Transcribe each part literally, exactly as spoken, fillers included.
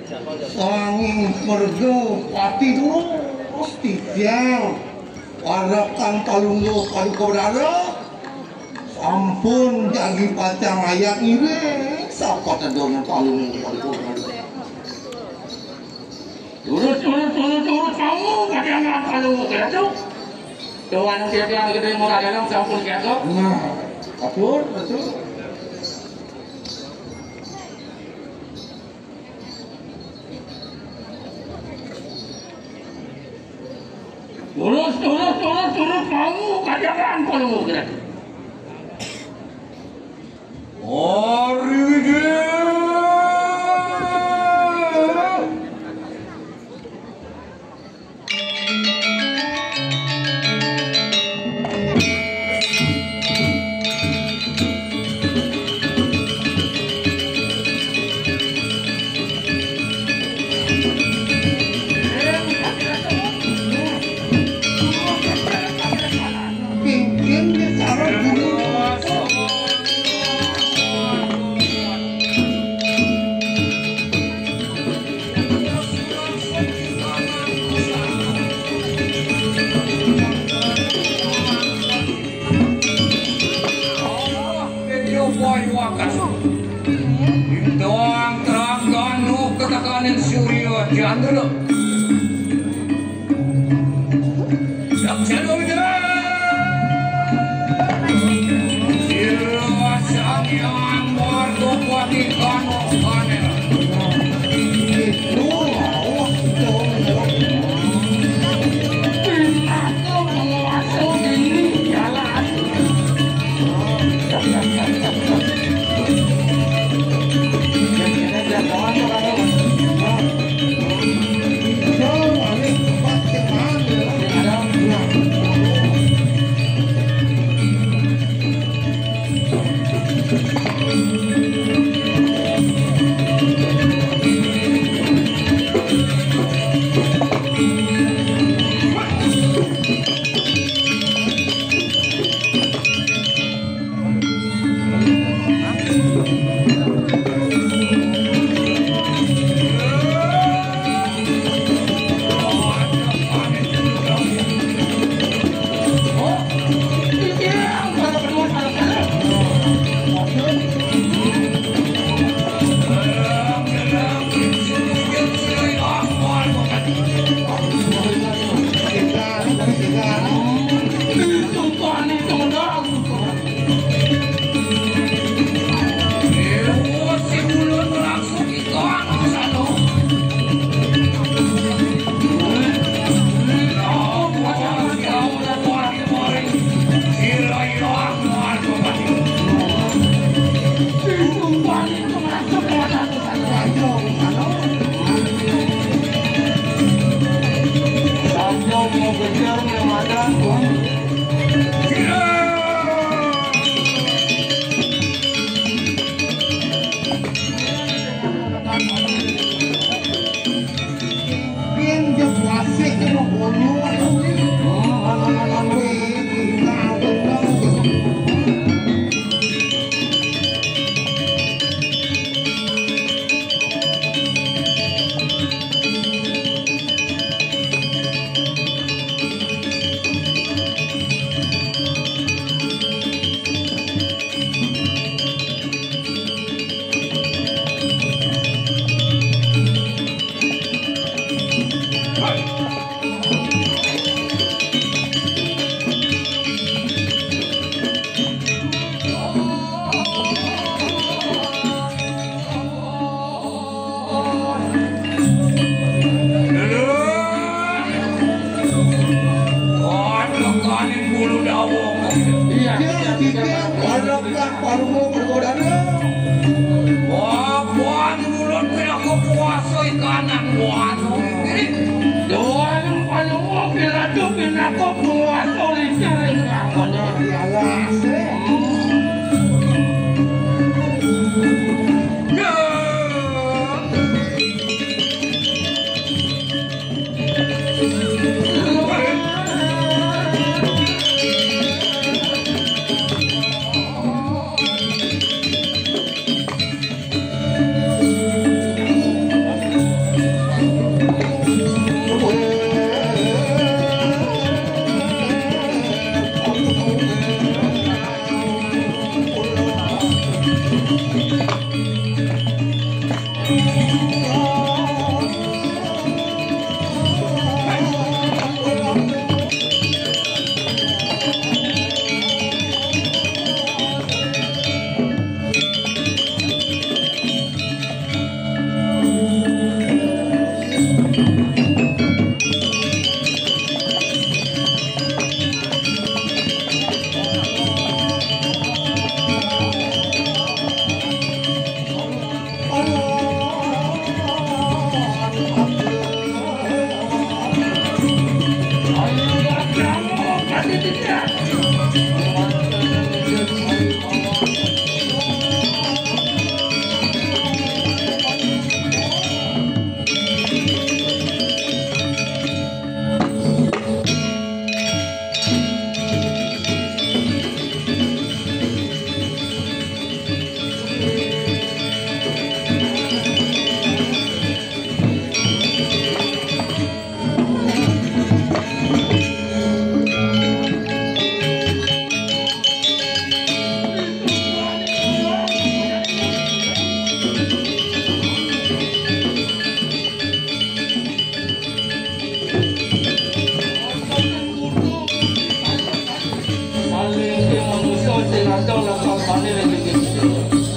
Sanging merga pati terus titiang. Warakan Palungguh Paduka Brata sampun jagi pacang ayat ngiring sapatedon Palungguh Paduka Brata. Turut, turut, turut, turut, mau padangan Palungguh Ratu. Tuan titiang gedé murah dalam sampun kéto. Nah, atur, atur. Turut, turut, turut, turut, mau kajangan Palungguh Ratu. Ari Widya. Bintang terang ganduk ketakaning surya candra. Saksana Wijaya. Sira Sang Hyang Martapati Kanokane.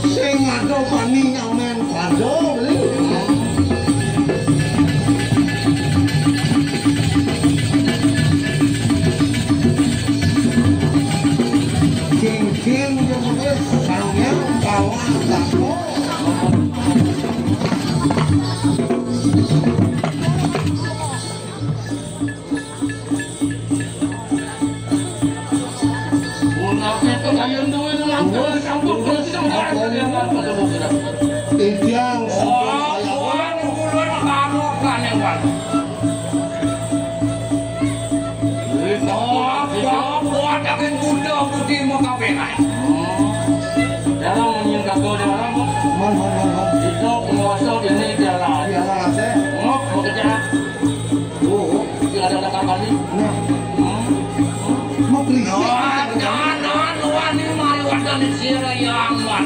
Sing ado bani nyamen pada beli. Cincin jeung wis sangyang kawan dako. Munafik kayun duwe nang sampun. Titiang sampun. Oh, kula kula karo kanewan. Wis, oh, apa daging kuda putih mau kabehan. Dalam nyen kagak dalam. Man, man, man, man. Itu penguasa ini jalan. Jalan ate. Ngok bekerja. Oh, tidak ada kata kali. Nah. Mau berisik. Jangan wani mari wadani sira yang wan.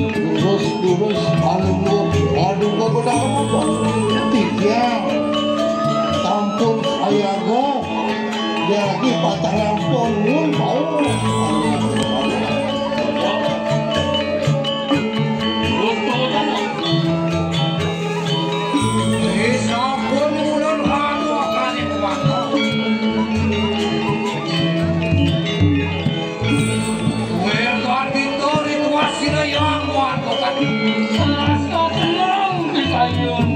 Terus, terus, anu, anu, benar apa? Tiga. Tampun saya go. Jadi pacaran pun, mun, mau. Sampun ulun anu akane kuat. Wegar Victor itu wasila yang kuat kok. Sasta tenang di kayun.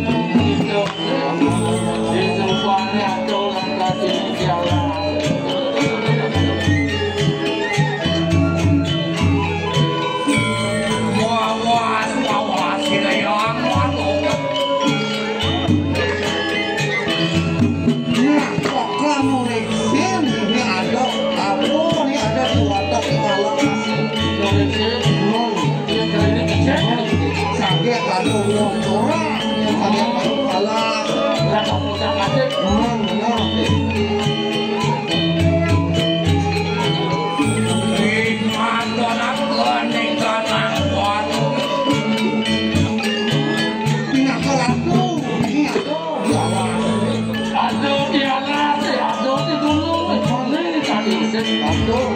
Saget anu wong ora, saget anu kalah. Hmm, bener. Pinaka ratu, ini aku. Aduh, piala, aduh, itu dulu, ini tadi, aduh.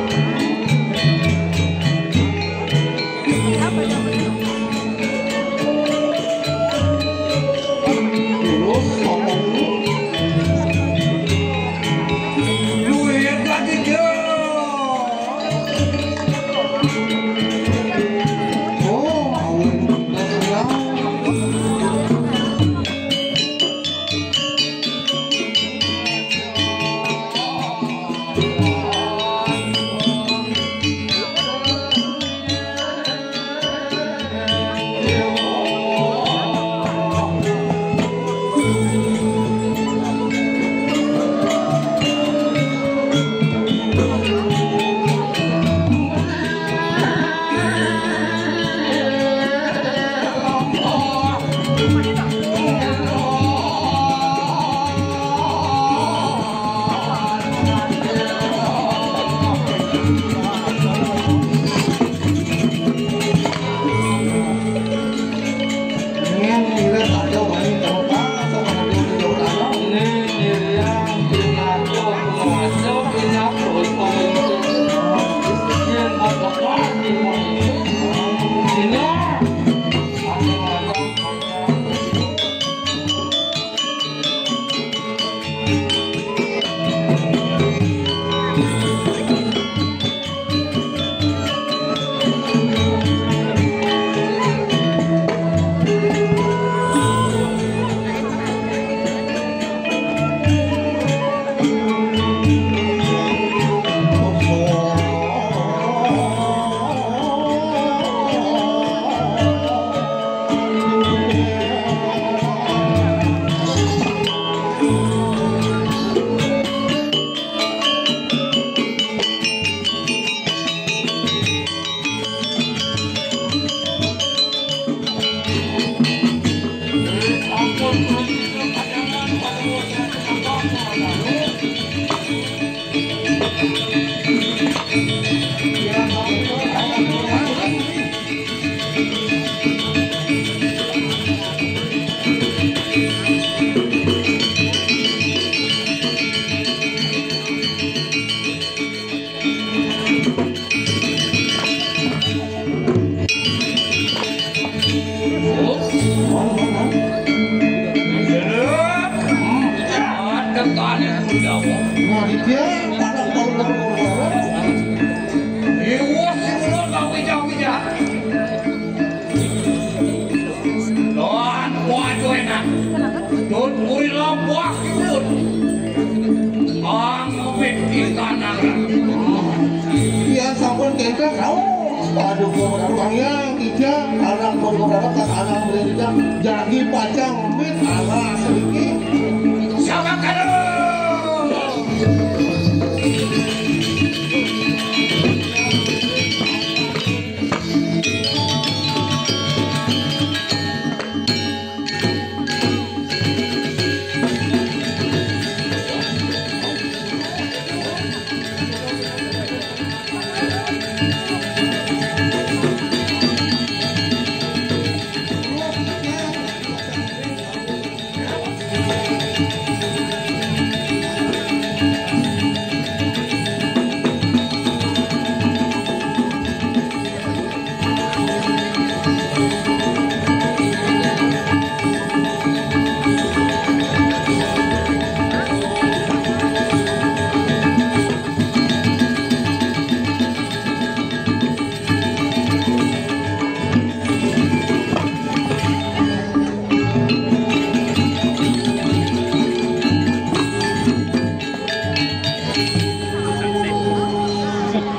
Pun kéngkéng, aduh, aduh, pangyang, Ica, anak pun berharap ke anak beli Ica, jadi pacang mit, anak sedikit.